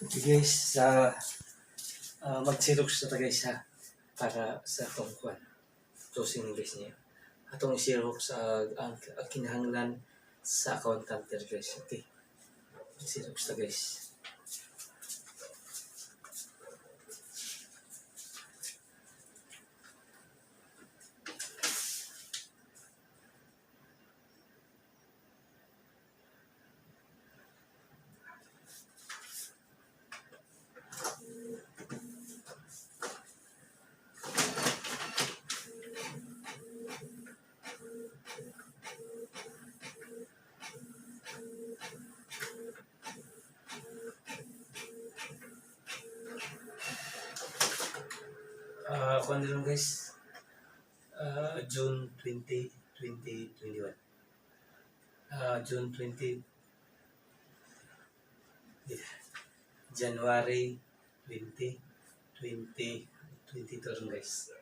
Okay guys, sa mag-xerox na ta, guys, ha, para sa atong kwan. Closing guys niya. Atong xerox ang kinahanglan sa accountant there, guys. Okay. Xerox ta, guys. Kuan na lang, guys. June 20, 2021. June 20, January 20, 20, 22 rin, guys.